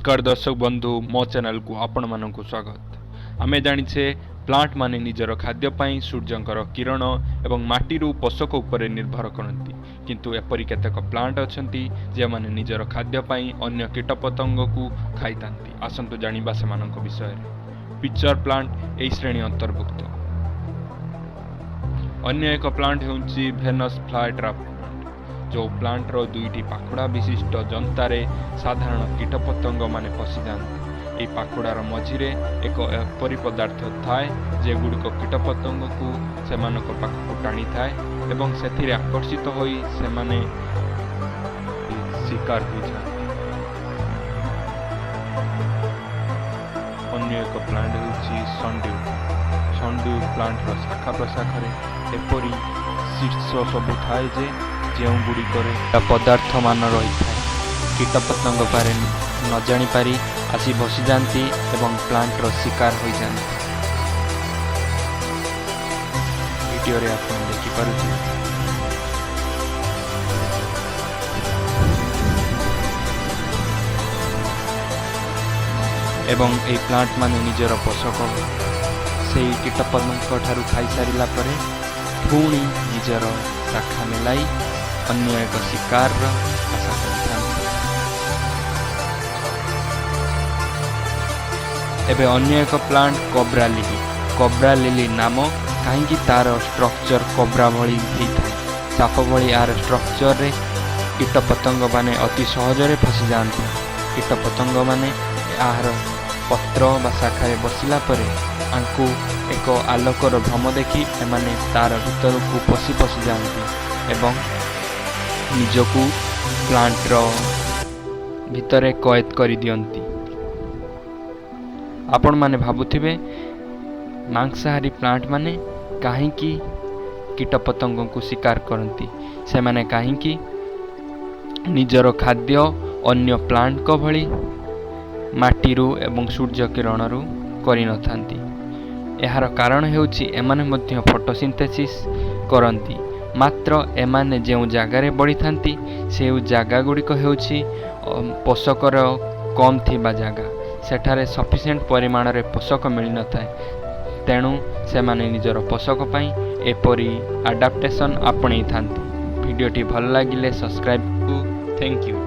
ନମସ୍କାର ଦର୍ଶକ ବନ୍ଧୁ, ମୋ ଚ୍ୟାନେଲକୁ ଆପଣମାନଙ୍କୁ ସ୍ୱାଗତ। ଆମେ ଜାଣିଛେ, ପ୍ଲାଣ୍ଟ ମାନେ ନିଜର ଖାଦ୍ୟ ପାଇଁ ସୂର୍ଯ୍ୟଙ୍କର କିରଣ ଏବଂ ମାଟିରୁ ପୋଷକ ଉପରେ ନିର୍ଭର କରନ୍ତି। କିନ୍ତୁ ଏପରି କେତେକ ପ୍ଲାଣ୍ଟ ଅଛନ୍ତି, ଯେଉଁମାନେ ନିଜର ଖାଦ୍ୟ ପାଇଁ ଅନ୍ୟ କୀଟପତଙ୍ଗକୁ ଖାଇଥାନ୍ତି। ଆସନ୍ତୁ ଜାଣିବା ସେମାନଙ୍କ ବିଷୟରେ। ପିଚର ପ୍ଲାଣ୍ଟ ଏହି ଶ୍ରେଣୀ ଅନ୍ତର୍ଭୁକ୍ତ। ଅନ୍ୟ ଏକ ପ୍ଲାଣ୍ଟ ହେଉଛି ଭେନସ୍ ଫ୍ଲାଏ ଟ୍ରାପ୍ ପ୍ଲାଣ୍ଟ, ଯେଉଁ ପ୍ଲାଣ୍ଟର ଦୁଇଟି ପାଖୁଡ଼ା ବିଶିଷ୍ଟ ଯନ୍ତାରେ ସାଧାରଣ କୀଟପତଙ୍ଗମାନେ ପଶିଯାଆନ୍ତି। ଏହି ପାଖୁଡ଼ାର ମଝିରେ ଏକ ଏପରି ପଦାର୍ଥ ଥାଏ, ଯେଗୁଡ଼ିକ କୀଟପତଙ୍ଗକୁ ସେମାନଙ୍କ ପାଖକୁ ଟାଣିଥାଏ ଏବଂ ସେଥିରେ ଆକର୍ଷିତ ହୋଇ ସେମାନେ ଶିକାର ହୋଇଯାଆନ୍ତି। ଅନ୍ୟ ଏକ ପ୍ଲାଣ୍ଟ ହେଉଛି ସନ୍ଡ୍ୟୁ। ସନ୍ଡ୍ୟୁ ପ୍ଲାଣ୍ଟର ଶାଖା ପ୍ରଶାଖାରେ ଏପରି ଶୀର୍ଷ ସବୁ ଥାଏ ଯେ ଯେଉଁଗୁଡ଼ିକରେ ପଦାର୍ଥମାନ ରହିଥାଏ। କୀଟପତଙ୍ଗ ପାରେ ନ ଜାଣିପାରି ଆସି ବସିଯାଆନ୍ତି ଏବଂ ପ୍ଲାଣ୍ଟର ଶିକାର ହୋଇଯାଆନ୍ତି। ଭିଡ଼ିଓରେ ଆପଣ ଦେଖିପାରୁଥିବେ। ଏବଂ ଏହି ପ୍ଲାଣ୍ଟ ମାନେ ନିଜର ପୋଷକ ସେଇ କୀଟପତଙ୍ଗ ଠାରୁ ଖାଇସାରିଲା ପରେ ପୁଣି ନିଜର ଶାଖା ମେଲାଇ ଅନ୍ୟ ଏକ ଶିକାରର ଆଶା କରିଥାନ୍ତି। ଏବେ ଅନ୍ୟ ଏକ plant cobra lily. Cobra lily ନାମ କାହିଁକି? ତାର ଷ୍ଟ୍ରକ୍ଚର କୋବ୍ରା ଭଳି ହେଇଥାଏ। ସାପ ଭଳି ଏହାର ଷ୍ଟ୍ରକ୍ଚରରେ କୀଟପତଙ୍ଗମାନେ ଅତି ସହଜରେ ଫସିଯାଆନ୍ତି। କୀଟପତଙ୍ଗମାନେ ଏହାର ପତ୍ର ବା ଶାଖାରେ ବସିଲା ପରେ ଆଙ୍କୁ ଏକ ଆଲୋକର ଭ୍ରମ ଦେଖି ଏମାନେ ତାର ଭିତରକୁ ପଶି ପଶିଯାଆନ୍ତି ଏବଂ ନିଜକୁ ପ୍ଲାଣ୍ଟର ଭିତରେ କଏଦ କରିଦିଅନ୍ତି। ଆପଣମାନେ ଭାବୁଥିବେ, ମାଂସାହାରୀ ପ୍ଲାଣ୍ଟ ମାନେ କାହିଁକି କୀଟପତଙ୍ଗଙ୍କୁ ଶିକାର କରନ୍ତି? ସେମାନେ କାହିଁକି ନିଜର ଖାଦ୍ୟ ଅନ୍ୟ ପ୍ଲାଣ୍ଟଙ୍କ ଭଳି ମାଟିରୁ ଏବଂ ସୂର୍ଯ୍ୟ କିରଣରୁ କରିନଥାନ୍ତି? ଏହାର କାରଣ ହେଉଛି, ଏମାନେ ମଧ୍ୟ ଫଟୋସିନ୍ଥେସିସ୍ କରନ୍ତି, ମାତ୍ର ଏମାନେ ଯେଉଁ ଜାଗାରେ ବଢ଼ିଥାନ୍ତି, ସେଉ ଜାଗା ଗୁଡ଼ିକ ହେଉଛି ପୋଷକର କମ୍ ଥିବା ଜାଗା। ସେଠାରେ ସଫିସିଏଣ୍ଟ ପରିମାଣରେ ପୋଷକ ମିଳିନଥାଏ। ତେଣୁ ସେମାନେ ନିଜର ପୋଷକ ପାଇଁ ଏପରି ଆଡାପ୍ଟେସନ୍ ଆପଣେଇଥାନ୍ତି। ଭିଡ଼ିଓଟି ଭଲ ଲାଗିଲେ ସବସ୍କ୍ରାଇବ୍। Thank you.